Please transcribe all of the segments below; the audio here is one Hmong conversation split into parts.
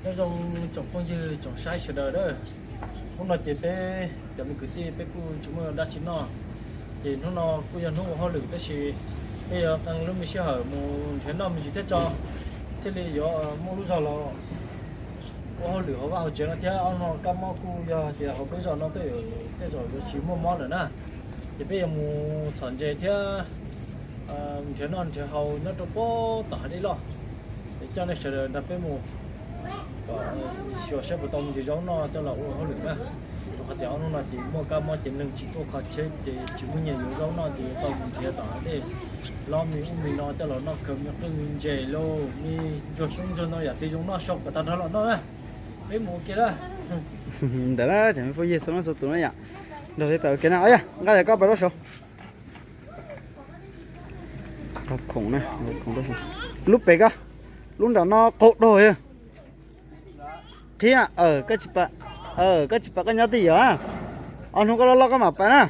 Nyob zoo tsoom phooj ywg tsoom saib sawv daws a. Hnub no ces peb cov me kwv tij peb kuj tsis muaj dab tsi noj, ces hnub no kuj yog hnub ua hauj lwm tab sis peb yuav qee lub me sij hawm mus nrhiav noj me ntsis thiab tso, thiaj li yuav muaj lub zog los ua hauj lwm hauv vaj hauv tsev no thiab. Ob no kab mob kuj yog tias hauv peb zos no tej, tej zaum yuav tsis muaj mob lawm na. Ces peb yuav mus txhom ntses thiab nrhiav noj nrhiav haus nyob rau pob tom hav dej loj, es coj nej sawv daws nrog peb mus kom xyuas saib puas tau me ntsis zaub noj coj los ua hauj lwm na. Rau qhov tias ob hnub no ces muaj kab mob ces neeg tsis tuaj kho tsheb ces tsis muaj nyiaj yuav zaub noj ces yuav tau mus nrhiav tom hav dej lob me ub me no coj los noj kawg me qwj me ntses lauj, me ntsuag xyoob ntsuag ntoo yam twg zoo noj sau kom tag nrho los noj na. Peb mus ua ke na. Ntawd na cov me phooj ywg txhua leej txhua tus na yom, nrog peb pais ua ke na. Os yog nqa yog koj pais lub saud. Khoom na, khoom lub saud. Lub pem ko, lub nram no qaug dog. Qhib, koj tsis pais, koj tsis pais koj nyob twj ywm. Ob hnub koj loj loj koj mam pais na.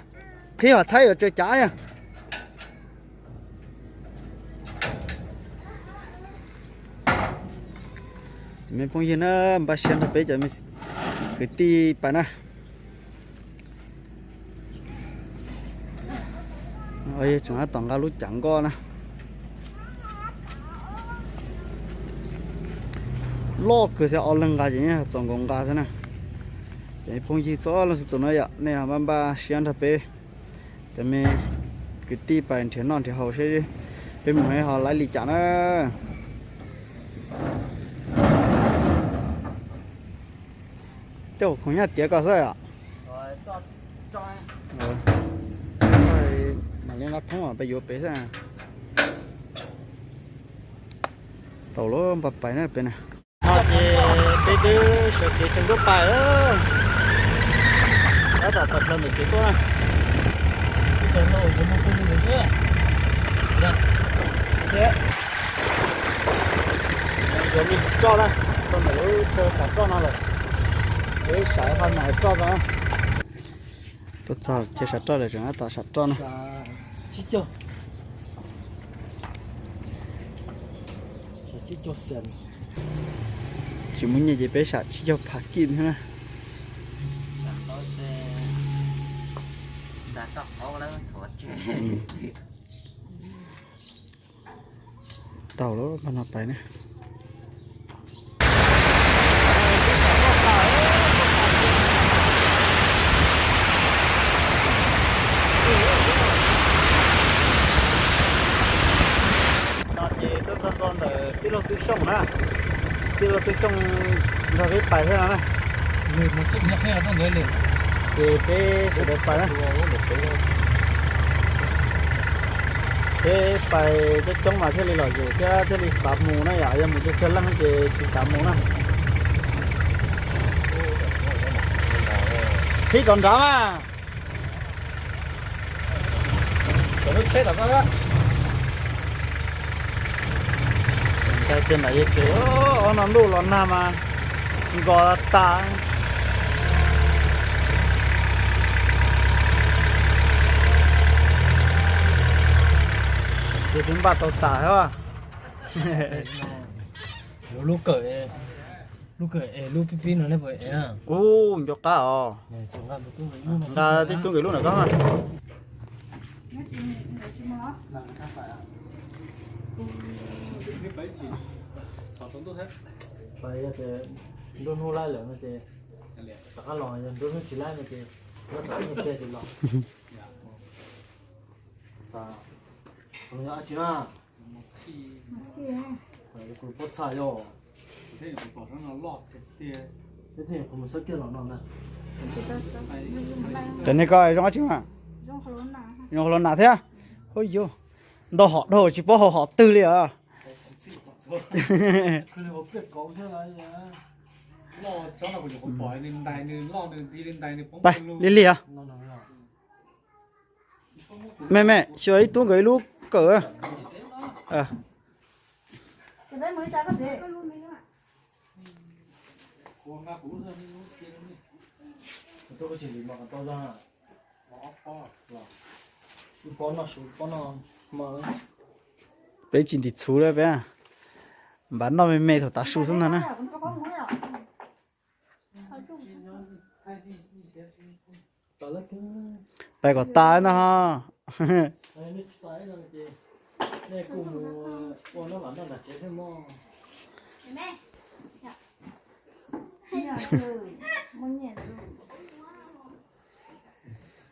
Qhib hom txhaib yuav tsawg cav yog. Cov me phooj ywg na, npaj siab nrog peb cov me kwv tij pais na. Tseem tab tom nqa lub cav nkoj na. Loj kawg thiab, ob leeg nqa ces yeej txaus nkaus nqa thiab na. Cov me phooj ywg txhua leej txhua tus no yom, nej npaj npaj siab nrog peb cov me kwv tij pais nrhiav noj nrhiav haus seb peb mus ho laib li cas na. Tej zaum khoom nyaj tiav ko xwb os. Mam li nqa thoob peb yuav pem xwb. Tau lawm, npaj pais na peb na. No ces peb twb sawv kev tseem tuaj pais. Tab tom tawm plaws ntawm kev tuaj na. Yuav me roj na, txog ntawm lub chaw sam roj no lawm. Peb sam qhov mam roj no. Tuaj txog chaw sam roj lawm, tseem tab tom sam roj na. Tsis muaj nyiaj ces peb sam tsib caug phav kij thiab na. Tau lawm, npaj no pais na. No ces tuaj txog ntua ntawm tij laug Tub Xyooj na. Tij laug Tub Xyooj nrog peb pais thiab no na. Ces peb sawv daws pais na. Peb pais coob coob mas thiaj li lom zem thiab thiaj li xav mus na yom, yog mus tsawg tsawg leej ces tsis xav mus na. Qhib rov nrad mas. Cov lub tsheb tom ko. Ntshai tias nram yog tsev, ob no ntuj los nag mas nkos tas. Ces twb npaj tau tas thiab. Lub kawm, lub kawm es lub pib pib no nej puas ev na? Ub, nco qab os. Nqa tib tug nkawd lub ntawm ko. Nruab hnub laib lawm no ces rov qab los, yog nruab hnub tsis laib no ces nyob txog ib nyuag pliag ces los. Nyob dab tsi na? Kuv pob txha yog. Cov nej ko zoo dab tsi mas? Zoo hlo nas thiab. Huj yus, ntau hom dhau tsis paub hau hom twg li os. Pais, lig lig os. Me me, xyuas ib tug nkawd ib lub kawm. Peb tsis ntim txhuv li peb, npaj noj me me thaum tav su xwb ntag na. Pais kom tas ntag ho.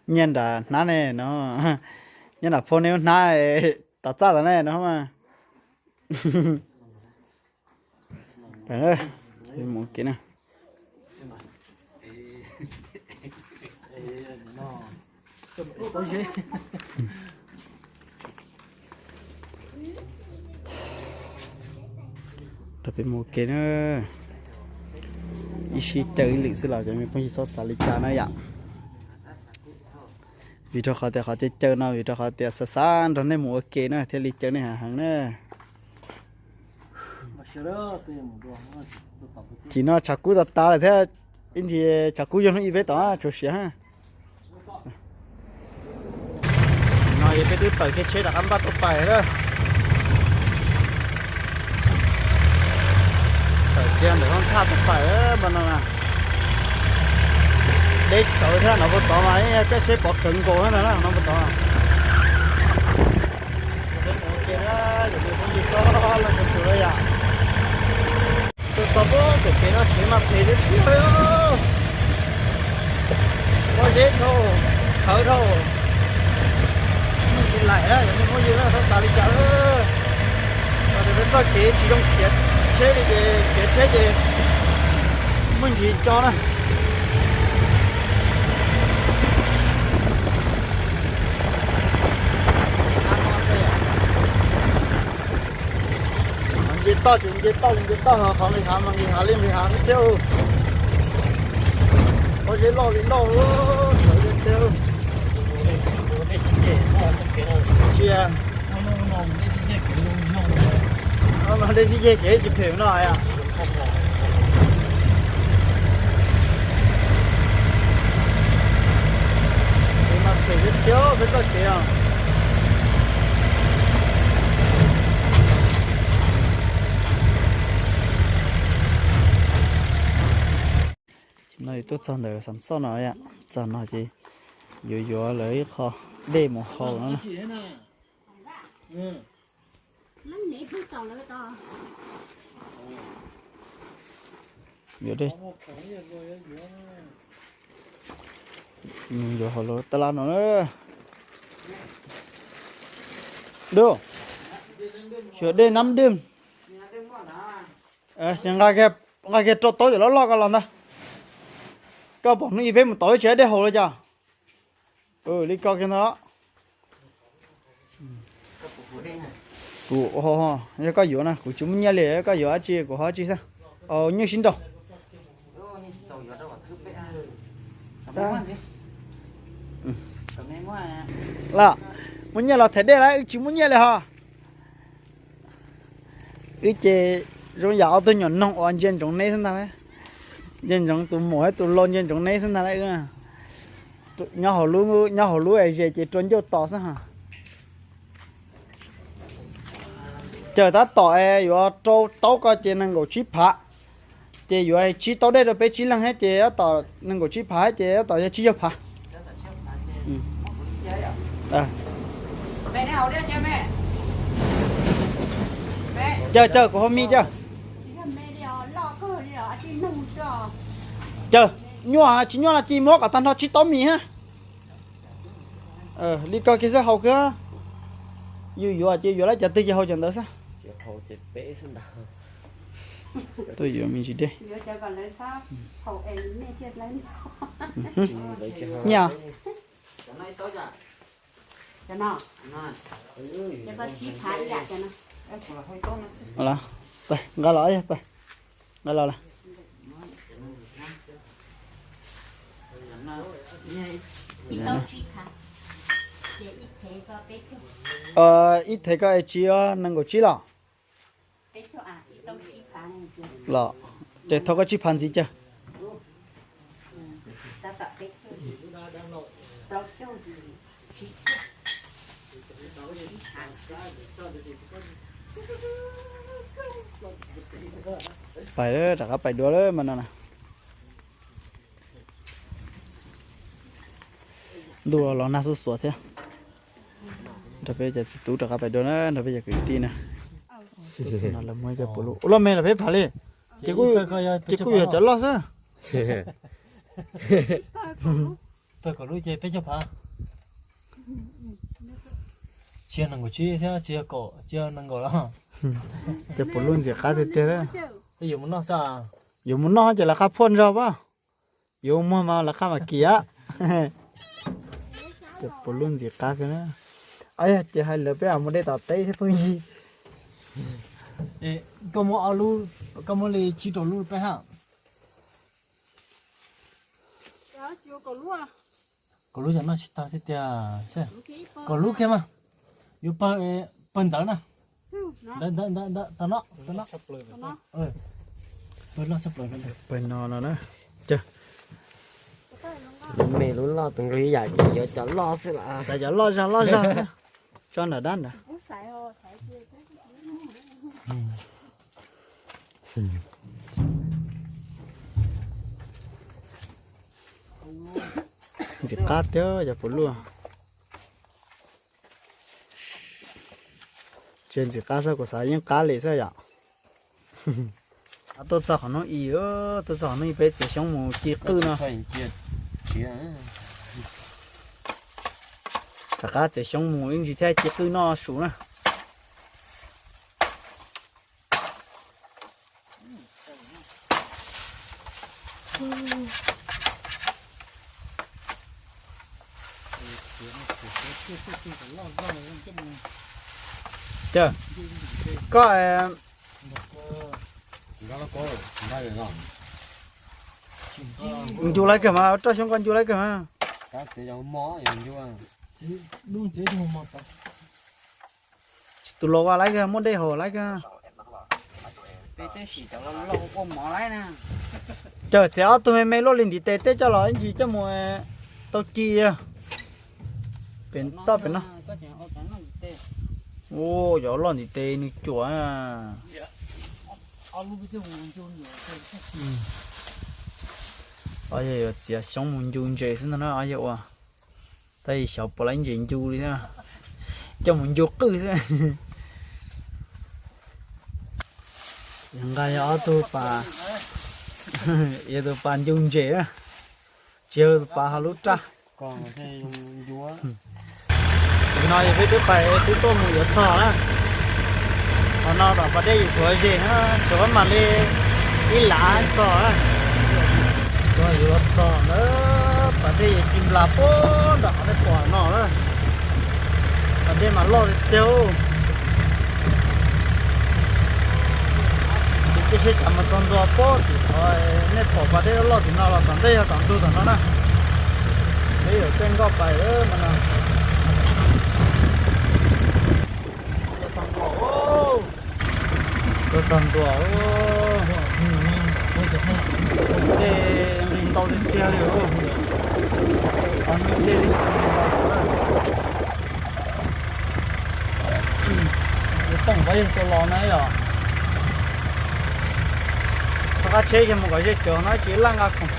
Nyiaj nram hnab ne no, nyiaj nram phua ne hnab, tom txaj tod ne no mas. Mus kev na. Rau peb mus ua ke na. Ib sij caw ib lwm xwb los cov me phooj ywg txhob xav li cas na yom. Vim rau qhov tias qhov caw caw no vim rau qhov tias xav xav nrog nej mus ua ke na thiaj li caw nej heev heev na. Ces no tshav kub tas tas lawm thiab, ib ntsis tshav kub yog hnub ib peb tom tshuav siav. No yog peb twb tawm kiag tsheb rov qab npaj tuaj pais na. Tawm kiag ntawm hoob thaj tuaj pais npaj no na. Deb txawv thiab no puag tod mas yog caij tsheb pov kawg nkaus thiab ntag na no puag tod. Peb mus ua ke na, yog peb phooj ywg txhob laug tshua plhuav yom. Tuaj txog pem kev no kev mas phem tiag tiag. Pob zeb dhau, tshawv dhau, muaj tsis laim na, yog nej phooj ywg na txhob xav li cas. Yog tias peb txoj kev tsis zoo khiav tsheb li ces khiav tsheb ces muaj ntsis co na. Nce toj ces nce toj li nce toj, qhov nqis hav mas nqis hav li nqis hav thiab. Pob zeb loj li loj, sawv li tiag. Tsis, no dej sib ceg kev tsis phem no yom. Kev mas phem tiag tiag peb txoj kev os. No tuaj txog ntawm Xam Xoj no yom, txog no ces yuav yuav lawv ib qho dej mus haus no na. Yuav dej, yuav hauv lub tab laj no na. Dub, xyuas dej Nab Dwm. Ces nqa kiag rau taub cov loj loj ko los ntag. Koj pom hnub ib peb mus tau ib tsev dej haus li cas? Li ko kiag ntag. Kuv, yog koj yuav na, kuv tsis muaj nyiaj li, koj yuav dab tsi kuv ho dab tsi xwb. Nyuj sib nraus. Los, muaj nyiaj los them dej lawm, wb tsis muaj nyiaj li ho. Wb ces zoo yam ob tug nyuam noog uas ntsia ntsoov neb xwb ntag lauj. Ntsia ntsoov tus muam thiab tus lau ntsia ntsoov neb xwb ntag lauj wb. Nyob hauv lub, nyob hauv lub es zes ces rua ncauj tos xwb ha. Cawm tab tom es yuav rau taub ko ces nees nkaum tsib phav. Ces yuav tsib taub dej rau peb tsib leeg thiab ces tab tom nees nkaum tsib phav thiab ces tab tom yog tsib caug phav. Cawm, cawm, kuv hau mi cawm. Cawm, nyuaj tsis nyuaj los cia muab kom tag nrho tsib taub mis hab. Li ko kiag xwb haus kawg. Yus yuav ces yuav lawm cov twg ces haus cov ntawd xwb. Tuaj yuav me ntsis dej. Nyiaj. Nqa los, nqa los lawm. Ib thev koj es tsis yog nees nkaum tsib los? Los, ces thov koj tsib phav ntxiv cawg. Pais, rov qab pais dua lawm mas no na. Ntuj los nag xuj xuav thiab. Nrog peb cov txiv tub rov qab pais dua na, nrog peb cov kwv tij na. Lawv muaj cov puav luj ua loj me los peb phav li. Ces kuj yog cov loj xwb. Pawg kom lub ces peb caug phav. Tsis yog nees nkaum tsib thiab tsis yog kaum, tsis yog nees nkaum los. Ces puav luj ntxim qab tiag tiag. Yuav mus noj xwb. Yuav mus noj ces lawv qab phuaj ntso pab. Yuav muag mas lawv qab mas kiam. Ces puav luj ntxim qab kawg na. Yog ces hais lawv peb mus de tom teb thiab phooj ywg. Koj muab, koj muab li tsib rau lub peb hab. Kaum lub yog noj tsis tag tiag tiag. Kaum lub kiag mas. Yuav pawg, pawg ntawd na. Ntawd, ntawd, ntawd, ntawd, tau no, tau no. Pawg loj tshaj plaws. Pawg no no na. Lub me lub loj tus nqi yam ces yuav cov loj xwb los. Xaiv cov loj zog loj zog xwb. Tso nram dab nrad. Ntxim qab tiag cov puav luj. Tsis ntxim qab xwb, kuv xav yeej qab li xwb yom. Tuaj txog qhov hnub i, tuaj txog qhov hnub i peb txiav xyoob mus ci qwj no. Rov qab txiav xyoob mus ib ntsis thiab ci qwj noj su na. Koj ncu laiv kawg mas, roj xyoob koj ncu laiv kawg mas. Tus laus ua laiv kawg, muaj dej haus laiv kawg. Cawm txiav ob tug me me luaj li ntiv tes tej coj los ib ntsis coj mus tau ci. Pem toj pem no. Ua cov loj ntiv tes nws cuam. Yog yuav txiav xyoob mus ncu ntses xwb ntag na, yog ua tab sis xyov puas laiv ntses ncu li thiab, coj mus ncu qwj xwb. Yog nqa yog ob tug pas, yog tus pas ncu ntses na, tsis yog tus pas hauv lub raj. Tam no yog peb twb pais twb tuaj mus yuav txog na. Qhov no tom pas dej yus tsuav ze na, tsuav mam li ib lav txog na. Tsuav yuav txog na, pas dej yus ci nplas puag nram qhov nej pom no na. Pas dej mas loj tiag tiag. Ces cia siab cas mus txog ntua puag tim qhov nej pom pas dej loj loj tim no los tom ntej yog tom ntug tom no na. Peb yuav caij nkoj pais no. Tuaj txog ntua, dej nqis ntau tiag tiag li. Qhov no dej nqis ntau na. Yuav toom pab yawg tua los na yom. Rov qab tsheb kiag mus kom ze cov no tsis laj nqa khoom.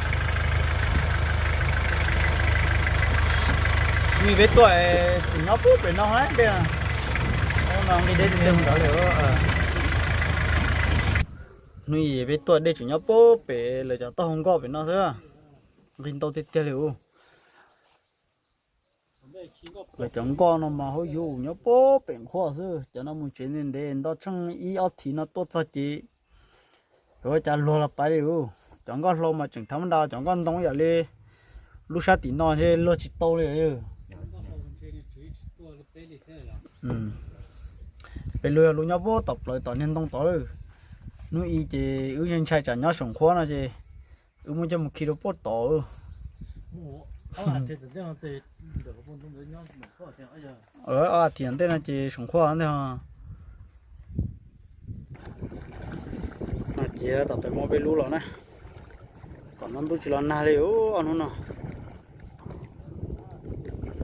Hnub i peb tuaj tseem nyob puag pem no dej. Hnub no nqis deb tiag tiag mus ntawd li. Hnub i peb tuaj dej tseem nyob puag pem lawv cov taub hau nkoj pem no xwb. Nqis ntau tiag tiag li us. Lawv cov nkoj no mas hauv yuav nyob puag pem nqhuab xwb, cov no mus tsev ntev ntev nto tsheej ib ob thiv no tuaj txog ces yuav ua cas luag los pais li us. Cov nkoj hlau mas tseem thav nrad, cov nkoj ntoo yam li lub sab tim no ntshe luag tsis tau li. Peb lub yog lub nyob puag tom plawv tom niag ntoo tod lawm. Hnub i ces wb ntshai tsam nyob saum nqhuab no ces wb muab coj mus khi rau puag tod. Ob thiv ntej no ces saum nqhuab ntej os. Ces tom pem muaj peb lub los na. Kom no ntuj tsis los nag li ob hnub no.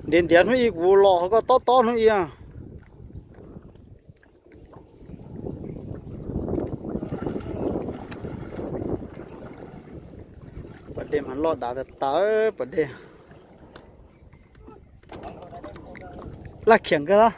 Ntiav ntiav hnub i kuv los ho koj tob tob hnub i. Pas dej mas loj dav tas tas pas dej. Laj khiam kawg los.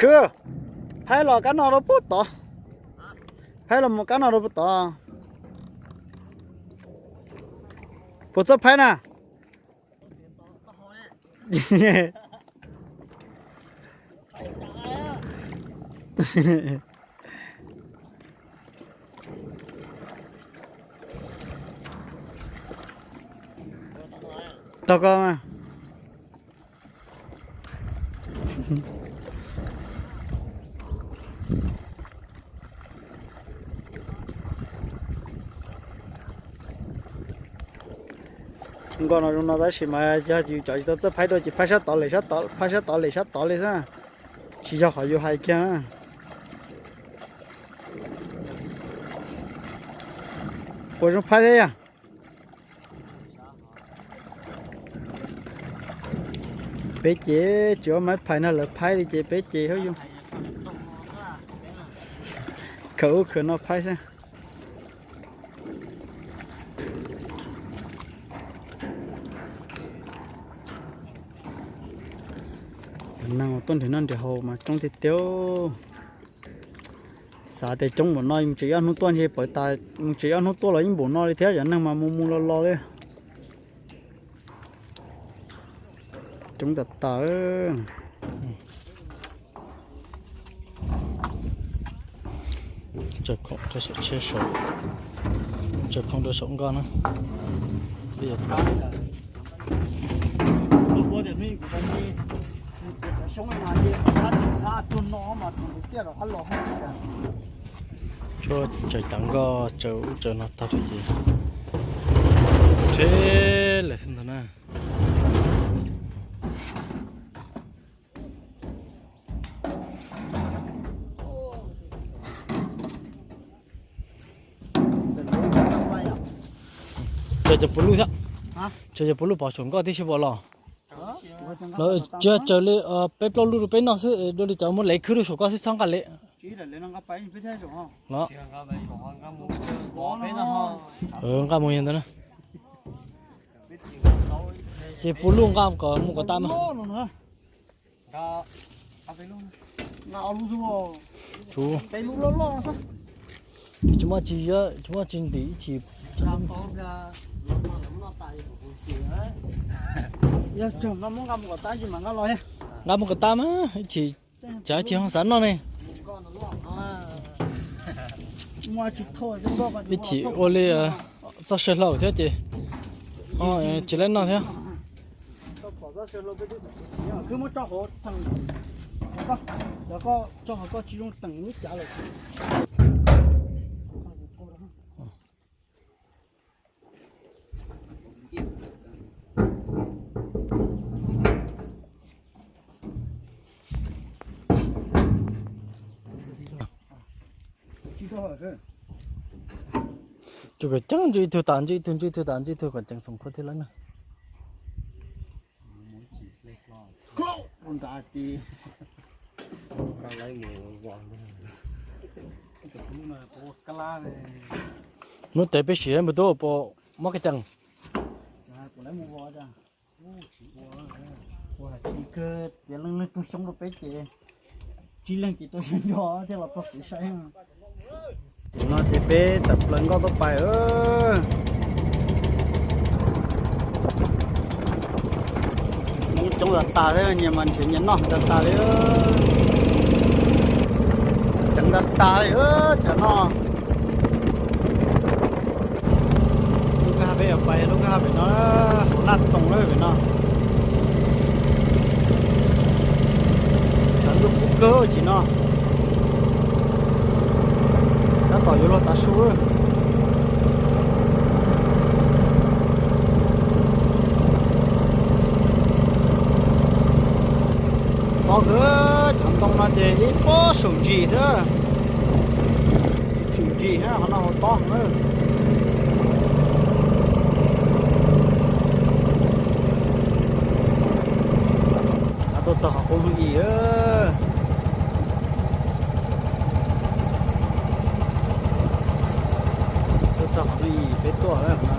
Khwb, phaib los kab no rau puag tod. Phaib los mus kab no rau puag tod. Puas txawj phaib na? Tau koj mas. Nkoj no zoo no tab sis mas yog yus cov tsis tau txawj phaib dua ces phaib sab tod lem sab tod, phaib sab tod lem sab tod li xwb. Tsis yog qhov yus hais kiag. Puas zoo phaib thiab yog? Peb ces tsis ua maiv phais no lawv phaib li ces peb ces hauj yus khaws ub khaws no phaib xwb. Cov neeg tuaj nrhiav noj nrhiav haus mas coob tiag tiag. Xav tias coob npaum no mus tsev ob hnub tuaj ntshe pawv tas, mus tsev ob hnub tuaj los yeej npaum no li thiab, cov neeg mas mus mus los los li. Coob tas tas. Tsaws khoom rau saum tsheb saud, tsaws khoom rau saum nkoj na. Tsuas tsaws tav nkoj tsaws ub tsaws no tag ces rhe lawm xwb ntag na. Tsaws cov puav luj thiab, tsaws cov puav luj pov saum nkoj tib si puas los? Los tsis tsaws li, peb plaub lub rau peb noj xwb, dua li cov muab lev khwb rau saum koj xwb txhob nqa li. Los, nqa mus yog ntawd na. Ces puav luj nqa kom mus kom tas mas. Tsis muaj tsis, tsis muaj tsis ntim ib chim. Nqa mus kom tas mas ib chim, tsam ib chim ho xav noj ne. Ib chim ua li txoj saw hlau thiab ces tsis laib noj thiab. Tsuas kom ceeb ntsis ib tug tas ntsis ib tug ntsis ib tug tas ntsis ib tug kom ceev txhoom khuab thiab lawm na. Hnub tes peb sim npawg tub puas mob kev ceev. Txiav leej leej tug xyoob rau peb ces tsib leeg ces tuaj zog nco thiaj los txog kev saib. Tus no ces peb tawm plaws nkoj tuaj pais. Hmoob coob tas tas thiab, nyias mas nrhiav nyias noj tas tas li. Ceev tas tas li cov no. Lub kwj ha peb yuav pais, lub kwj ha pem no, hauv Naj Toom lawm pem no. Tshav ntuj kub kawg chim no. Tab tom yuav luag tav su. Ub, saum ntsis xwb. Tsis tshwm ntsis na, qhov no hauv tob na. Tuaj txog qhov qub hnub ib. Tuaj txog qhov hnub ib peb tuaj lawm no.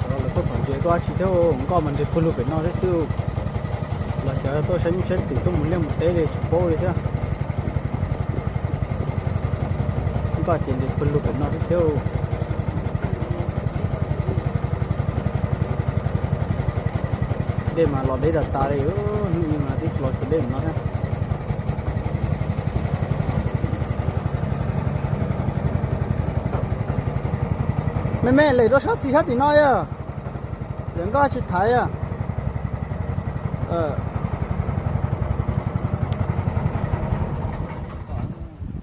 Xyov lawv tuaj txhom ntses tuaj dab tsi thiab, nkoj mas nres pawg lug pem no thiab xwb. Los xyov tuaj saib nyuj saib twm tuaj mus liaj mus teb li tsis paub li thiab. Nkoj ces nres pawg lug pem no xwb thiab. Dej mas los deb tas tas li, hnub ib mas twb tsis los tsis tau dej no thiab. Me me lem rau sab xis sab tim no yog, lawv nkoj tsis thaiv.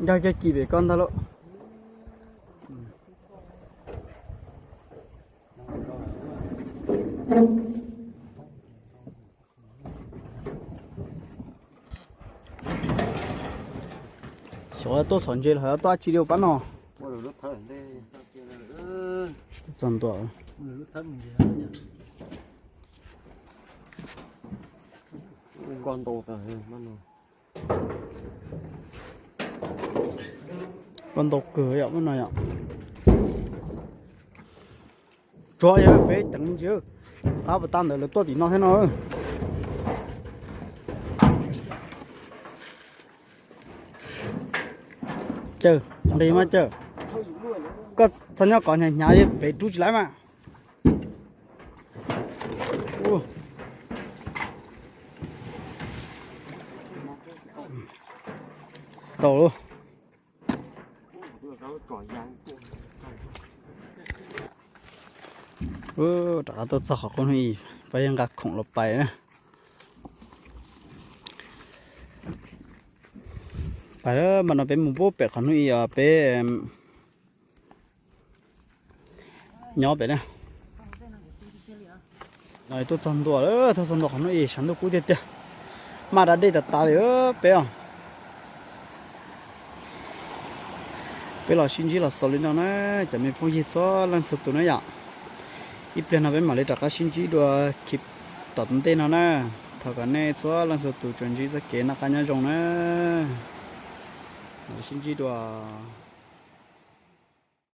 Nkag kiag kis pem ko ntag lauj. Xyov tuaj txhom ntses los yog tuaj dab tsi li pab no. Txog ntua. Nkoj ntau kawg yom, pab no yom. Tsuav yog peb ceev ntsis, qab puas tag ntawd lawv tuaj tim no thiab no. Caw, nqis mas caw. Koj txhob nyob kov hnyav hnyav pem rub tsis laib mas. Tau lauj. Rov qab tuaj txog qhov qub hnub ib, peb yeej nqa khoom los pais na. Pais mas no peb mus pub pem qhov hnub ib os, peb nyob pem na. No tuaj txog ntua, tuaj txog ntua qhov hnub ib sab ntuj kub tiag tiag. Maj da dej tas tas li peb os. Peb los sib ntsib los xaus li no na, cov me phooj ywg txhua leej txhua tus na yom. Ib pliag no peb mam li rov qab sib ntsib dua clip tom ntej no na. Thov kom nej txhua leej txhua tus tsuas ntsib txoj kev noj qab nyob zoo na. Mam li sib ntsib dua.